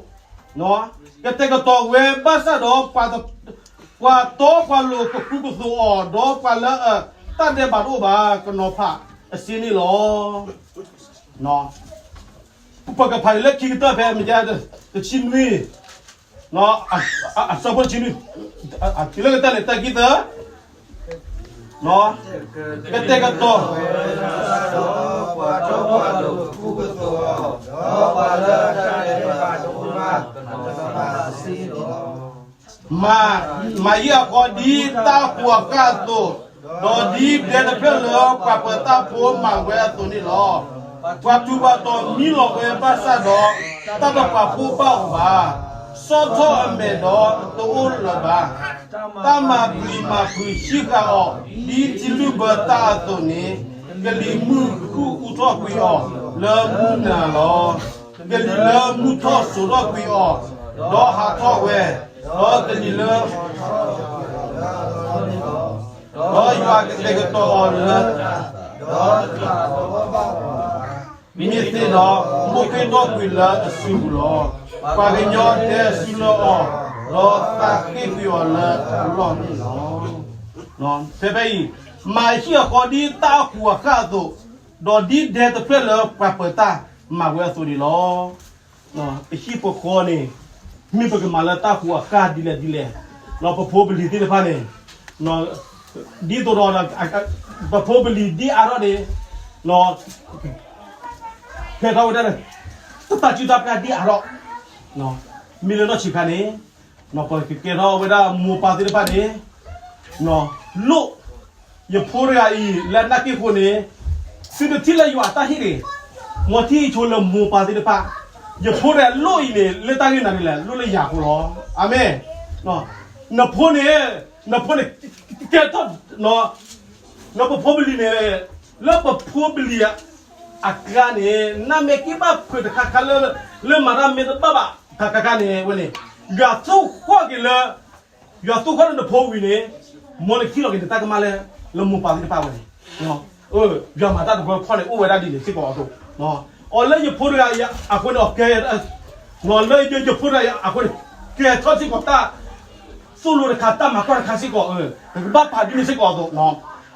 ကတဲာ်ကတီၤဝဲဘၣ်ဆၣ်ဒီး, ပှၤတီပှၤလိၤကကူကသိးအီၤ, ဒီးပှၤလၢအတၢ်ဒဲးဘးတအိၣ်ဘၣ် ကနီၤဖးအစ့န့ၣ်လီၤ. ပကဖးအံၤလၢခံကတၢၢ်ဖဲ တဆံနွံ, အဆၢဖိတဆံနွံ, တုၤလၢကတၢၢ်န့ၣ် တၢ်ခံသၢ, ကတဲာ်ကတီၤ မၤယံၤအဃီဒ်တၢ်ကူးအဃၣ်အသိး, ဒီးဒ်ဒဲတဖျၢၣ်လၢပှၤပၢၤတၢ်ဖိမၤဝဲအသိးန့ၣ်လီၤ. ပှၤထူးပှၤတီၤမံလီၤဝဲဘၣ်ဆၣ်ဒီး, တၢ်တပာ်ဖှိၣ်ဘၣ်အီၤဘၣ်. ဆီၣ်ထီၣ်အမဲာ်ဒီးတအိၣ်လၢၤဘၣ်. တၢ်မၤပျံၤမၤဖုးဟံးဃာ်အီၤ, ဒ်ထံလုၢ်ဘၢတၢ်အသိးန့ၣ်, ကလံၤမုၢ်ဃုအူထီၣ်ကွံာ်အီၤလၢမုၢ်နၤလီၤ. ကလံၤလၢမုၢ်ထီၣ်စိာ်ထီၣ်ကွံာ်အီၤ, ဒီးဟးထီၣ်ဝဲ, ဒီးကလံၤလၢ ဒီးယွၤကတဲာ်ကတီၤအီၤလၢ မ့ၢ်သ့ဒီး, မိၢ်ဃ့ထီၣ်ကွံာ်လၢအစုပူၤလီၤ. ပှၤကညီဒဲအစုလၢအီၤ, ဒီးသးဃ့ကွံာ်အီၤလၢအလီၢ်န့ၣ်လီၤ. ဖဲဖဲအံၤ, မၤဟံၣ်အဃီဒ်တၢ်ကူးအဃၣ်အသိး, ဒီးဒ်ဒဲတဖျၢၣ်လၢပှၤပၢၤတၢ်မၤဝဲအသိးန့ၣ်လီၤ. ပဟံၣ်ပဃီန့ၣ်, မ့ၢ်ပကမၤလၢတၢ်ကူးအဃၣ်ဒ်လဲၣ်ဒ်လဲၣ်, ပဖိပလံၤသ့ၣ်တဖၣ်န့ၣ်, ဒ်သိးဒီး, ပဖိပလံၤဒ်အါထီၣ်န့ၣ်, ဖဲထီၣ်ဝဲဒၣ်, တၢ်စုတၢ်ပျၢ်ဒ်အါထီၣ်, မ့ၢ်လၢနီၢ်ဆံးခါန့ၣ်, ပကကဲထီၣ်ဝဲဒၣ်မိၢ်ပၢ်သ့ၣ်တဖၣ်န့ၣ်, လိၣ်, ယဖိတဂၤအံၤလၢနၢ်က့ၢ်ဃိန့ၣ်, သုတထံၣ်လၢယွၤအတၢ်ဟ့ၣ်န့ၣ်, မ်ထံၣ်ဆိလၢမိၢ်ပၢ်သ့ၣ်တဖၣ်, ယဖိတဂၤလိၣ်အံၤန့ၣ် လၢတၢ်ဂ့ၢ်နၤန့ၣ်လဲၣ်, လိၣ်လၢယၤအဃိလီၤ. အၤမ့ၣ်. နဖိန့ၣ်, နဖိန့ၣ်, ကဲထီၣ်, နပဖိပလံၤန့ၣ်, လၢပဖိပလံၤအကျါန့ၣ် နမ့ၢ်က့ၤဘၣ်ဖုးတခါခါလၢ, လၢမၤတၢ်မ့ၢ်တဘၣ်ဘၣ်တခါခါန့ၣ် ဝဲန့ၣ်, ယွၤသူၣ်ဃီၣ်က့ၤလၢ, ယွၤသူၣ်ဃီၣ်လၢနဖိဝံၤန့ၣ်, မ်နကထံၣ်လီၤက့ၤနတၢ်ကမၣ်လၢ, လၢမိၢ်ပၢ်သ့ၣ်တဖၣ်ဝဲန့ၣ်, ယွၤမၤတၢ်တဘျီတခီၣ်န့ၣ် အိၣ်ဝဲဒၣ်ဒ်န့ၣ်စ့ၢ်ကီးအသိး, အီၤလၢယဖိတဂၤအံၤအဃိန့ၣ်, အီၤကဲ, လၢယဖိတဂၤအံၤအဃိန့ၣ်, ကဲထီၣ်စ့ၢ်ကီးတၢ်သိၣ်လိတခါ တၢ်မၤကွၢ်တခါစ့ၢ်ကီး, ကဘၣ်ပာ်ဒ်န့ၣ်စ့ၢ်ကီးအသိး,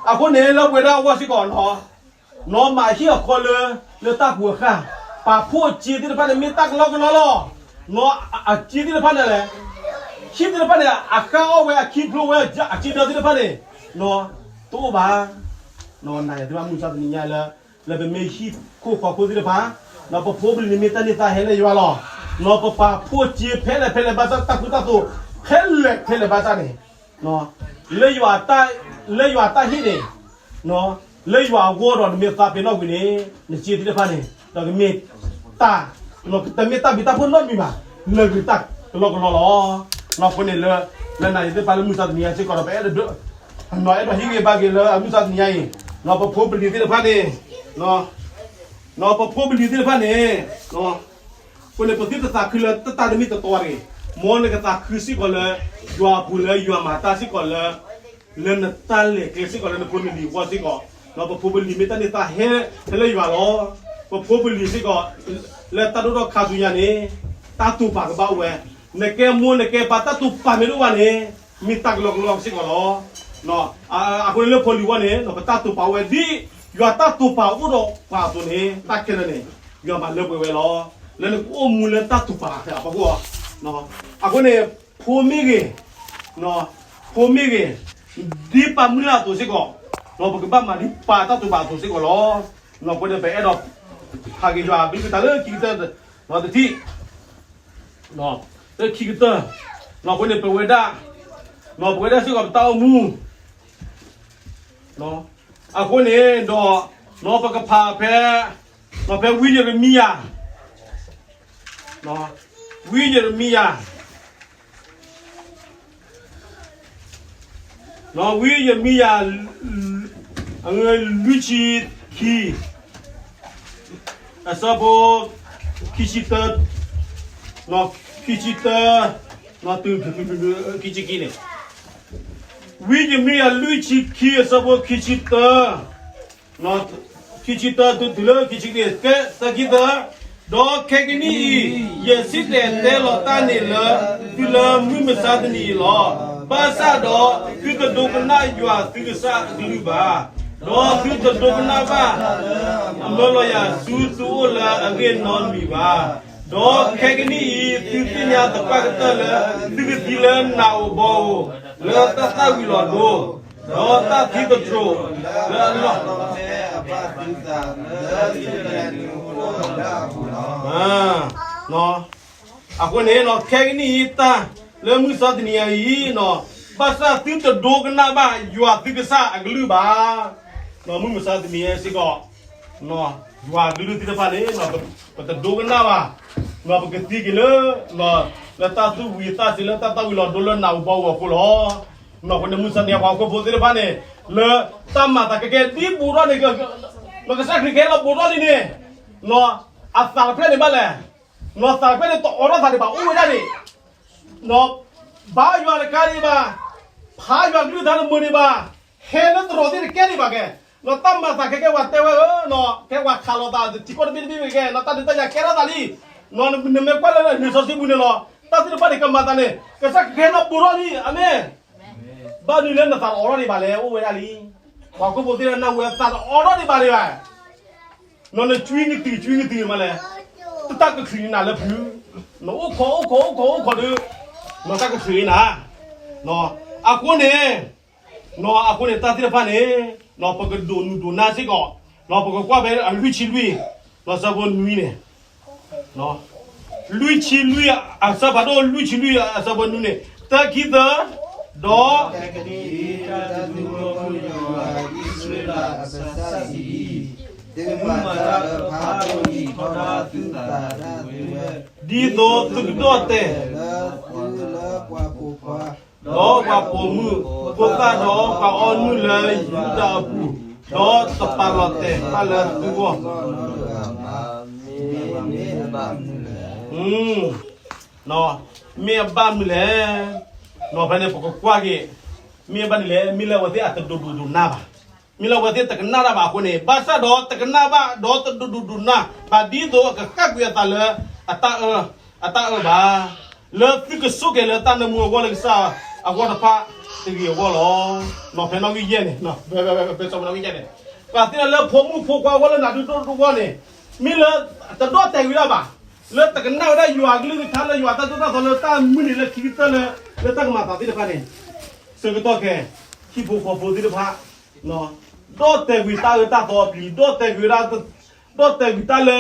အဃိန့ၣ် လၢပဝဲဒၣ်အဂီၢ်စ့ၢ်ကီး, နီၢ်မၤဟံၣ်အဃီလၢ, လၢတၢ်ကူးအဃၣ်, ပာ်ဖှိၣ်စ့သ့ၣ်တဖၣ်န့ၣ် မ့ၢ်တၢ်ကလီကလီလီၤ. နီၢ်အစ့သ့ၣ်တဖၣ်န့ၣ်လဲၣ်, ဟံၣ်သ့ၣ်တဖၣ်န့ၣ် အဃၣ်အီၣ်ဝဲ အခံဖျိဝဲ အစ့ဒၢသ့ၣ်တဖၣ်န့ၣ်, နီၢ်တအိၣ်ဘၣ်. နီၢ်နၤယၤသ့ၣ်တဖၣ် မုၢ်မဆါတနံၤညါလၢ, လၢပမ့ၢ်ဟံၣ်ခိၣ်ဃီဖိသ့ၣ်တဖၣ်, နီၢ်ပဖိပလံၤန့ၣ်မ့ၢ်တၢ်န့ၢ်သါဟဲလၢယွၤလီၤ. နီၢ်ပပာ်ဖှိၣ်စ့ဖဲလဲၣ်ဖဲလဲၣ်ဘၣ်ဆၣ် တၢ်ဃူတၢ်သိး, ဖဲလဲၣ်ဖဲလဲၣ်ဘၣ်ဆၣ်န့ၣ်, လၢယွၤ, လၢယွၤအတၢ်ဟ့ၣ်န့ၣ်, လၢယွၤအဂီၢ်ဒီးနမ့ၢ်သးပ့ၤနီၣ်ကွံာ်န့ၣ်, နစ့သ့ၣ်တဖၣ်န့ၣ်, ဒီးကမ့ၢ်တၢ်, တမ့ၢ်တၢ်ဘံၣ်တၢ်ဖှိၣ်နီတမံၤဘၣ်, လၢဂ့ၤတၢ်ကလီကလီလီၤ. နီၢ်အဃိန့ၣ်လၢ, လၢနၤယၤသ့ၣ်တဖၣ်လၢမုၢ်မဆါတနံၤညါစ့ၢ်ကီးဒီး ပအဲၣ်ဒိး, နီၢ်အဲၣ်ဒိးဟ့ၣ်ဂံၢ်ဘါက့ၤလၢအမုၢ်မဆါတနံၤညါအံၤ, နီၢ်ပဖိပလံၤသ့ၣ်တဖၣ်န့ၣ်, နီၢ်ပဖိပလံၤသ့ၣ်တဖၣ်န့ၣ်, အဃိန့ၣ် ပသုတသးခုလၢတၢ်တမ့ၢ်တတီတဂ့ၤ, မ်နကသးခုစ့ၢ်ကီးလၢ, ယွၤအပူၤလၢယွၤမၤတၢ်စ့ၢ်ကီးလၢ, လၢနတၢ်လဲၤကျဲစ့ၢ်ကီးလၢနဖိနလံၤအဂီၢ်စ့ၢ်ကီး, နီၢ်ပဖိပလံၤမ့ၢ်တၢ်န့ၢ်သါဟဲ, ဟဲလၢယွၤလီၤ. ပဖိပလံၤစ့ၢ်ကီး, လၢတၢ်ဒိၣ်ထီၣ်ခါဆူညါန့ၣ်, တၢ်တိာ်ပာ်ကဘၣ်အိၣ်ဝဲ, နကဲမိၢ်နကဲပၢ်တၢ်တိာ်ပာ်မ့ၢ်တအိၣ်ဘၣ်န့ၣ်, မ့ၢ်တၢ်ကလီကလီစ့ၢ်ကီးလီၤ. အဃိန့ၣ်လၢဖိလံၤအဂီၢ်န့ၣ် ပတၢ်တိာ်ပာ်အိၣ်ဝဲဒ်, ယွၤတၢ်တိာ်ပာ်အိၣ်ဒီးပှၤအသိးန့ၣ် တၢ်ခဲလၢာ်န့ၣ်, ယွၤမၤလၢပှဲၤဝဲလီၤ. လၢနကအိၣ်မူလၢတၢ်တိာ်ပာ်အဖီခိၣ်, အဃိန့ၣ်, ဖိမ့ၢ်ဂ့ၤ, ဖိမ့ၢ်ဂ့ၤ, ဒ်ပၢ်မုၢ်လၢ်အသိးစ့ၢ်ကီး, ပကဘၣ်မၤဒ်ပၢ်တၢ်တိာ်ပာ်အသိးစ့ၢ်ကီးလီၤ. အဃိန့ၣ် ပအဲၣ်ဒိး, ဟးက့ၤယွၤဘျုးကတၢၢ်လၢခံကတၢၢ်, တထံၣ် လၢခံကတၢၢ်, အဃိန့ၣ် ပဝဲဒၣ်, ပဝဲဒၣ်စ့ၢ်ကီးပတၢ်အိၣ်မူ, အဃိန့ၣ်ဒီး, ပကဖးဖဲ, ဖဲဝံယံးရမံယၤ, ဝံယံးရမံယၤ ဝံယံးရမံယၤ, လွံၢ်ဆံခံ, အဆၢဖိ, ခံဆံတၢ, ခံဆံတၢ, တုၤ, ခံဆံခံန့ၣ်, ဝံယံးရမံယၤလွံၢ်ဆံခံအဆၢဖိခံဆံတၢ, ခံဆံတၢတုၤလၢခံဆံခံန့ၣ်, ကဲ, တၢ်ခံသၢ, ဒီးခဲကနံၣ်အံၤ, ယစံၣ်တဲၤတဲလီၤတၢ်န့ၣ်လၢ, သုလၢမုၢ်မဆါတနံၤအံၤလီၤ. ဘၣ်ဆၣ်ဒီး, သုတဒိကနၣ်ယွၤသုကစၢ်အကလုၢ်ဘၣ်, ဒီးသုတဒိကနၣ်ဘၣ်, အမၢလီၤယၤဆူသုအိၣ်လၢအဂ့ၢ်နီတမံၤဘၣ်. ဒီးခဲကနံၣ်အံၤ သုသ့ၣ်ညါသပှၢ်ကတၢၢ်လၢ သုကသံလၢနးဧိၤဘီဧိၤ, လၢတၢ်သၣ်ဝံၤလီၤဒိ, ဒီးတၢ်သံသတြိာ်လၢအလီၢ် အဃိန့ၣ် ခဲကနံၣ်အံၤတၢ် လၢမုၢ်မဆါတနံၤအံၤ, ဘၣ်ဆၣ်သုတဒိကနၣ်ဘၣ်ယွၤသုကစၢ်အကလုၢ်ဘၣ်. မုၢ်မဆါတနံၤအံၤစ့ၢ်ကီး ယွၤအကလုၢ်သ့ၣ်တဖၣ်န့ၣ် ပတဒိကနၣ်ဘၣ်, ပကသံက့ၤလၢ လၢတၢ်သူၣ်ဝံၤသးစဲၤ လၢတၢ်သၣ်ဝံၤလီၤဒိ လၢနးဧိၤဘီဧိၤအဃိလီၤ. အဃိန့ၣ် မုၢ်မဆါတနံၤအံၤ ပှၤဟီၣ်ခိၣ်ဖိသ့ၣ်တဖၣ်န့ၣ် လၢတၢ်မၤသးကဲကဲ ဒ်ဘူးထီၣ်န့ၣ် ကစၢ်ခရံာ်ကဟဲလီၤဘူးထီၣ်လံန့ၣ်, အသးတဖျၢၣ်န့ၣ်ဘၣ်လဲၣ်, သးတဖျၢၣ်န့ၣ် တအိးထီၣ်သးဒံးဘၣ် အိၣ်ဝဲဒၣ်န့ၣ် ဘါယွၤတကးဒံးဘၣ်, ဖးယွၤကလုၢ်ကထါတမုာ်ဒံးဘၣ်, ဟဲလၢသရိာ်သ့ၣ်တကဲဒံးဘၣ်ကဲ, တၢ်မၤသးကဲကဲ ပှၤတဲဝဲဧၢ, ကဲပှၤခးလိာ်သး တထံကီၢ်တဘ့ၣ်တဘ့ၣ်ဝဲကဲ, တၢ်ဒုးတၢ်ယၤကဲထီၣ်သးလံ, နမ့ၢ်ကွၢ်လၢလံာ်စီဆှံပူၤန့ၣ်လီၤ, တၢ်သ့ၣ်တဖၣ်န့ၣ် ကမၤသးန့ၣ် ကစၢ်ခရံာ်ကဟဲလီၤဘူးထီၣ်လံ, အၤမ့ၣ်. ဘၣ်မနုၤလၢနသးတအိးထီၣ်ဒံးဘၣ်လဲၣ် အိၣ်ဝဲဒၣ်လံ. ပှၤဟီၣ်ခိၣ်ဖိသ့ၣ်တဖၣ် နဝဲသးတအိးထီၣ်ဒံးဘၣ်ဒံးဘၣ် နနကွံကတုၤကွံကတုၤမးလဲၣ်, တၢ်ကချုးနၤလၢဖု, နအိၣ်ခိးအိၣ်ခိးအိၣ်ခိးအိၣ်ခိးဒီး နတၢ်ကချုးနၤ, အဃိန့ၣ်, အဃိန့ၣ် တၢ်သ့ၣ်တဖၣ်န့ၣ် ပကဒိးနုာ်ဒိးနါစ့ၢ်ကီး, ပကကွၢ်ဖဲအလွံၢ်ဆံလွံၢ်, ဆၢဖိနွံန့ၣ်, လွံၢ်ဆံလွံၢ်, အဆၢဖးဒိၣ်လွံၢ်ဆံလွံၢ် အဆၢဖိနွံန့ၣ်, တၢ်ခံသၢ, ဒီး သုမၤတၢ်လၢဖးဒိၣ်အံၤ ထီဒါသုသးဒၣ်ဝဲ, ဒ်သိးသုကဒီၣ်တဲာ် ဒီးပှၤပိာ်မုၣ်ဖိသၣ်ဒီးပှၤအီနုၢ်လၢယူဒၤအပူၤ, ဒီးတပာ်လီၤတဲာ်ဘၣ်လၢသုဂီၢ်, မ့ၢ်အဘၣ်မနုၤလဲၣ်, ဖဲန့ၣ်ပကကွၢ်က့ၤ, မ့ၢ်အဘၣ်မနုၤလဲၣ်, မ့ၢ်လၢအဝဲသ့ၣ်အတဒိးဒိးနါဘၣ်, မ့ၢ်လၢအဝဲသ့ၣ်တကနၣ်တၢ်ဘၣ်အဃိန့ၣ်, ဘၣ်ဆၣ်ဒီးတကနၣ်ဘၣ်ဒီးတဒိးဒိးဒိးနါဘၣ် ဒ်သိးအကဃၣ်ကွံာ်အသးလၢ အတၢ်အၢဘၣ်, လၢသုကဆိၣ်ကဲၤလၢတၢ်နၢမူအဂီၢ်လၢကစၢ်အဂီၢ်တဖၣ်တဂ့ၤအဂီၢ်လီၤ. နီၢ်ဖဲနီၣ်ဂံၢ်ယဲၢ်န့ၣ်, ဖဲနီၣ်ဂံၢ်ယဲၢ်န့ၣ်, ပှၤသ့ၣ်လၢဖိမုၣ်ဖိခွါအဂီၢ်လၢနၤဒုးဒိၣ်ဒိၣ်အဂီၢ်န့ၣ်, မ့ၢ်လၢတဒိၣ်တဲာ်ကွံာ်တၢ်ဘၣ်, လၢတကနၣ်ဝဲဒၣ်ယွၤအကလုၢ်ကထါလၢယွၤတၢ်သိၣ်တၢ်သီလၢတၢ်မုၢ်နံၤလၢခံကတၢၢ်လၢ လၢတၢ်ကမၤသးသ့ၣ်တဖၣ်န့ၣ်, ဆၢကတီၢ်ခဲ, ဟံၣ်ဖိဃီဖိသ့ၣ်တဖၣ် ဒီၣ်တဲာ်ကွံာ်တၢ်အၢတၢ်သီအပျံၤ, ဒီၣ်တဲာ်ကွံာ်ဝဲဒၣ်, ဒီၣ်တဲာ်ကွံာ်တၢ်လၢ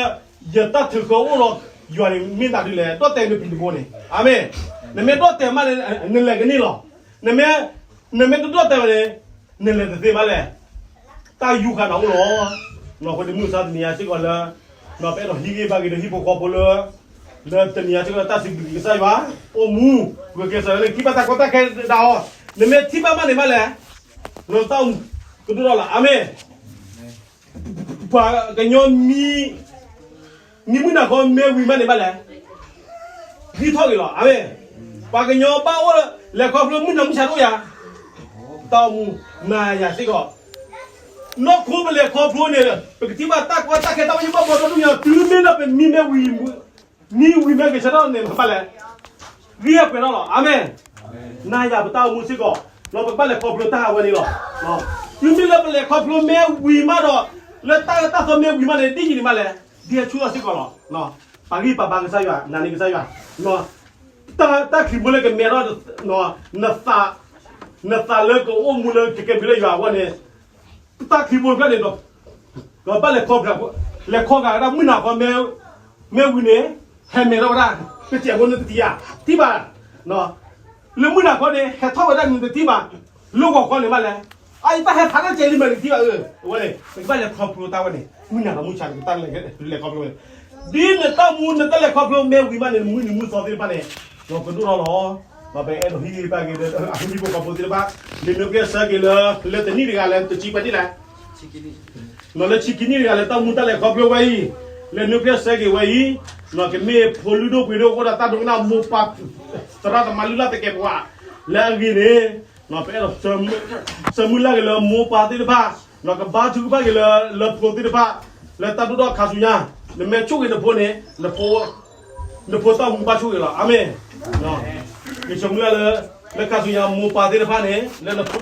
ယတၢ်ထုးဃၢအိၣ်ဒီးယွၤန့ၣ် မ့ၢ်နၤဒ်လဲၣ်, ဒီၣ်တဲာ်နပျံၤတဘိန့ၣ်, အၤမ့ၣ်. နမ့ၢ်ဒီၣ်တဲာ်မးန့ၣ် နလဲၤကန့ၢ်လီၤ. နမ့ၢ်, နမ့ၢ်တဒီၣ်တဲာ်ဘၣ်န့ၣ် နလဲၤတသ့ဘၣ်လဲၣ်. တၢ်ယူးဃာ်နၤအိၣ်လီၤ. နီၢ်ဃိန့ၣ်မုၢ်မဆါတနံၤညါစ့ၢ်ကီးလၢ နီၢ်ပအဲၣ်ဒိးဟံးဂံၢ်ဘါက့ၤဒီးဟံၣ်ဖိဃီဖိလၢ လၢတနံၤညါစ့ၢ်ကီးလၢတၢ်စံးဘျုးကစၢ်ယွၤ, အိၣ်မူ, ဂုာ်ကျဲးစၢးလၢနထံၣ်ဘၣ်တၢ်ကီတၢ်ခဲဒၣ်အီၤ, နမ့ၢ်ထံၣ်ဘၣ်မးန့ၣ်မးလဲၣ်, နတၢ်အိၣ်မူကဒိၣ်ထီၣ်လီၤ. အၤမ့ၣ်. ပှၤကညီမံ မံမုၢ်နၤခီမ့ၢ်ဝံၤမးန့ၣ်ဘၣ်လဲၣ်, ဒ်ထီၣ်ဂ့ၤလီၤ. အၤမ့ၣ်. ပှၤကညီဘၣ်အိၣ်လၢ လဲၤခီဖျိမုၢ်နၤမုၢ်ဆါတအိၣ်ယၤ, တၢ်အိၣ်မူ နၤယၤစ့ၢ်ကီး, နီၢ်ခိပလဲၤခီဖျိန့ၣ် ပကထံၣ်ဘၣ်တၢ်ကီတၢ်ခဲတၢ်ဘၣ်ယိၣ်ဘၣ်ဘှီဒီဒူၣ်ညါ တုၤမ့ၢ်လၢပမံမ့ၢ်ဝံၤ မံဝံၤမ့ၢ်ဂ့ၤဆၢထၢၣ်န့ၣ် ဘၣ်လဲၣ်, ဂံၢ်ဟဲပှဲၤထီၣ်လီၤ. အၤမ့ၣ်. နၤယၤပတၢ်အိၣ်မူစ့ၢ်ကီး, ဒီးပကဘၣ်လဲၤခီဖျိတၢ်ဟးဝဲန့ၣ်လီၤ. တုၤမ့ၢ်လၢပလဲၤခီဖျိမ့ၢ်ဝံၤမးဒီး လၢတၢ်အၢတၢ်သီမ့ၢ်ဝံၤမးန့ၣ် ဒ်ယံၤန့ၣ်မးလဲၣ်, ဒ်ဟဲဆူၣ်ထီၣ်စ့ၢ်ကီးလီၤ. ပာ်ဂံၢ်ပာ်ဘါကစၢ်ယွၤ, နာ်န့ၢ်ကစၢ်ယွၤ, တၢ်ချံးဘိလၢကမဲထီၣ် နသးလၢကအိၣ်မူလၢကကဲဘျုးလၢယွၤအဂီၢ်န့ၣ်, တၢ်ချံးဘိတဖျၢၣ်န့ၣ်ဒီး ကဘၣ်လဲၤခီဖျိ, လဲၤခီဂာ်ဝဲဒၣ်မုၢ်နၤခီမ့ၢ်, မ့ၢ်ဝံၤန့ၣ်, ဟဲမဲထီၣ်ဝဲဒၣ်, တစဲးဖိနတထံၣ်ဧါ, ထံၣ်ဘၣ်, လၢမုၢ်နၤခီန့ၣ် ဟဲထီၣ်ဝဲဒၣ်နတထံၣ်ဘၣ်, လၢဂီၤခီန့ၣ်မးလဲၣ်, အအံၤတၢ်ဟဲဖးဒၣ်ကဲလံမးနတထံၣ်ဘၣ်, အဝဲန့ၣ် နကဘၣ်လဲၤခီဖျိတၢ်ဝဲန့ၣ် မုၢ်နၤဒီးမုၢ်ဆါန့ၣ် ကတၢ်လဲၤခီဖျိဝဲ, ဒ်နတၢ်မူနတၢ်လဲၤခီဖျိမ့ၢ်ဝံၤမးန့ၣ် မုၢ်နံၤမုၢ်သီသ့ၣ်တဖၣ်န့ၣ်, ဒီးကဒိၣ်ထီၣ်လီၤ. ဒီးပအဲၣ်ဒိးဟံးဂံၢ်ဘါက့ၤဒီး အဟံၣ်ဖိဃီဖိသ့ၣ်တဖၣ်, လဲၤနုာ်ကျဲးစၢးက့ၤလၢ လၢတနံၣ်တဂၤလၢတဆံပှဲၤနံၣ်လဲၣ်, နီၢ်လၢဆံခံနံၣ်တဂၤလၢတၢ်မူတၢ်လဲၤခီဖျိဝဲအံၤ, လဲၤနုာ်ကျဲးစၢးက့ၤဝဲအံၤ, နီၢ်ကမ့ၢ်ဖိလုၢ်ဒိၣ်ပှ့ၤဒိၣ်အဃိဒီးတၢ်ဒိကနၣ်မိၢ်ပၢ် သရၣ်သမါလုၢ်လၢ်သကဲးပဝး, လၢအဂ့ၤန့ၣ်, နီၢ်ပအဲၣ်ဒိး ဆၢမုၢ်လၢ်က့ၤလၢမိၢ်ပၢ်သ့ၣ်တဖၣ်, နီၢ်ကဘါထုကဖၣ်က့ၤလၢ လၢဖိသ့ၣ်တဖၣ်, လၢတၢ်ဒိၣ်ထီၣ်ခါဆူညါ, နမ့ၢ်ဆိၣ်ဂ့ၤနဖိန့ၣ်, နဖိတၢ်အိၣ်မူဘၣ်ဆိၣ်ဂ့ၤလီၤ. အၤမ့ၣ်. ယဆၢမုၢ်လၢ်လၢ လၢခါဆူညါမိၢ်ပၢ်သ့ၣ်တဖၣ်န့ၣ်, နမ့ၢ်လၢကီ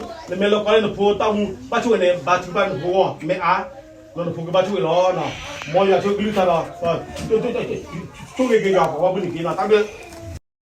လၢနဖိတၢ်အိၣ်မူဘၣ်ဆိၣ်ဂ့ၤန့ၣ် ဘါထုကဖၣ်နဖိအဂီၢ် မ့ၢ်အါ, ဒီးနဖိကဘၣ်ဆိၣ်ဂ့ၤလီၤ, မ်ယွၤဆိၣ်ကလုၢ်ကထါဒီး ဆိၣ်ဂ့ၤက့ၤယွၤ ပှၤဘၣ်မုၢ်နံၤက့ၤနီၤ တၢ်ဘျုး.